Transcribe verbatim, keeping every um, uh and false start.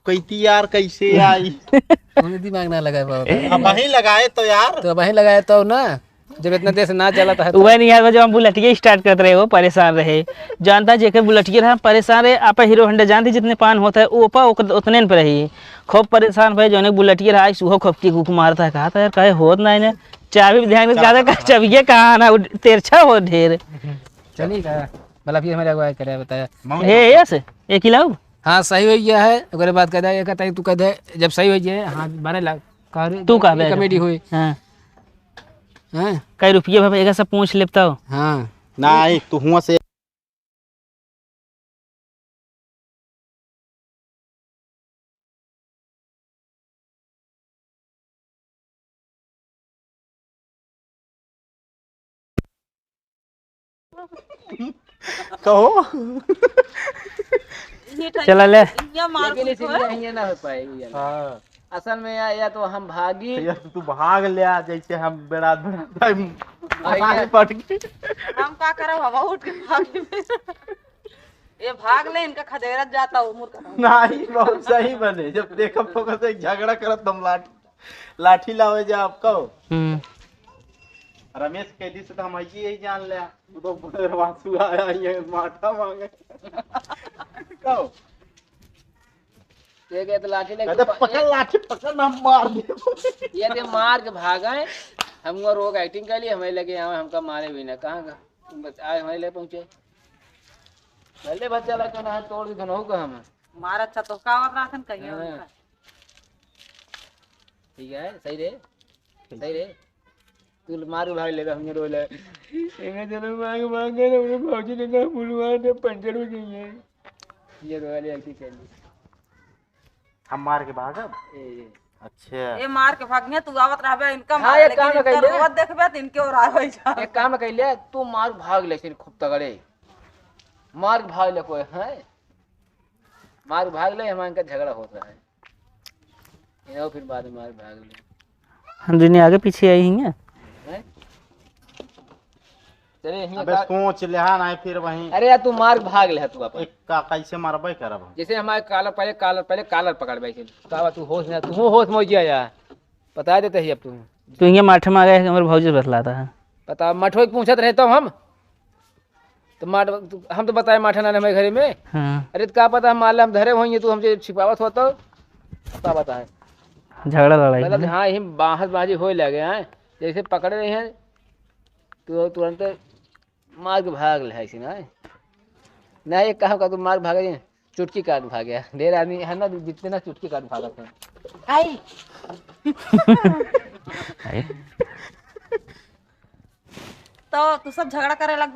कैती यार, कैसे आई? तूने दिमाग ना लगाए पाओ। अब वहीं लगाए तो यार। तो वहीं लगाए तो ना, जब इतना देर से ना चला था तो। वही नहीं यार, जब हम बुलेटिया start करत रहे हो, परेशान रहे। जानता जेकर बुलेटिया रहा, परेशान रहे। आप Hero Honda जानती, जितने पान होता है, वो पा ओक-, उतने पे रही। खूब परेशान भाई, जौने बुलेटिया रहा, उहो खूब की कुक मारता है, कहा था यार, काहे होत ना इन्हें। चाबी भी ध्यान से चला, कहा था, चला, चला। चाबिया कहाँ ना, वो तेरछा हो ढेर। चलिए का, भला फिर हमारे अगुवाई करे, बताया। मौत हे, यस, एक ही लाओ। हाँ, सही हो गया है। ओकरे बाद कह दे, एक तारीख तू कह दे, जब सही हो जाए, हाँ, बारह लाख। का रे, तू का ये बे? Comedy होई। हाँ। हैं? कई रुपये भाई, एक सब पूछ लेता हो। हाँ। नहीं, तू हुआ से कहो। ये टाइप चला ले। ये मार लेकिन इसे पीछे है। ये ना हो पाएगी यार। हाँ। असल में या, या तो हम भागी। या तो तू भाग ले आ, जैसे हम बेड़ा, बेड़ा टाइम आगे पट गए। हम का करब, हम उठ के भागे। ये भाग ले, इनका खदेड़त जाता हो, मूर्ख। नहीं, बहुत सही बने। जब देखब तो कहते झगड़ा करत हम लाठी, लाठी लावे जा आपको। हम्म। रमेश कैदी से तो हम आइए यही जान ले। वो तो बदरवासु आया, ये माठा मांगे। कहो। ये गए तो लाठी लेके कहते, पा-, "पकड़ लाठी, पकड़ ना, मार दे।" ये दे मार के भागे। हम वो रोग acting कर लिए, हमें लगे आवे, हमका मारे भी ना। कहाँ का? तुम बस आए, हमें ले पहुँचे। पहले बच्चा लग के ना तोड़ के धनऊ का हम। मार अच्छा तो का आवत रहन कहिए हाँ। उनका। ठीक है, सही रे, सही रे। तू मार के भाग लेगा, हमने रोले। एंगे चलो मार के भाग गए, हमने भौजी ने कहा, "बुलवा दे, पंचर हो गई है।" ये रोले, ऐसी कर ली। हम मार के भागब? ए, ए। अच्छा। ए मार के भागिया, तू आवत रहबे, इनका हाँ, मार, एक लेकिन काम इनका कइले। रोवत देखबे, तो इनके ओर आ होई जा। एक काम कइले, तू मार भाग ले, सिर खूब तगड़े। मार भाग ले कोई, हैं? मार भाग ले, हमारे इनका झगड़ा होत रहा है। ये आओ फिर बाद में मार भाग ले। हम दुनिया आगे पीछे आई ही हैं। हैं? चले, यहीं अबे का सोच ले, हाँ, नहीं फिर वहीं। अरे यार, तू मार भाग ले, तू अपन। एक का, कैसे मारबे करब हम? जैसे हमारे कालर, पहले कालर, पहले कालर पकड़ बैठे। का बा, तू होश में, तू होश में हो गया यार। बता देते ही अब तू। तू ये माठे में आ गए, हमारे भौजी से बतलाता है। बता, मठो के पूछत रहे तो हम। तो माठ, तू, हम तो बताए माठा ना हमारे घरे में। हाँ। अरे, तो का पता हम माले हम धरे होइए, तू हमसे छिपावत हो तो। का बताए? झगड़ा लड़ाई मतलब, है। हाँ, यही बाहर बाजी होए लगे हैं। जैसे पकड़े रहे हैं, तो तुरंत मार के भाग ले, ऐसे ना है। ना, ये कहा का तू मार के भागे, चुटकी काट भागे। ढेर आदमी है ना, जितने ना चुटकी काट भागत हैं। आई। आई। तो तू सब झगड़ा करे लग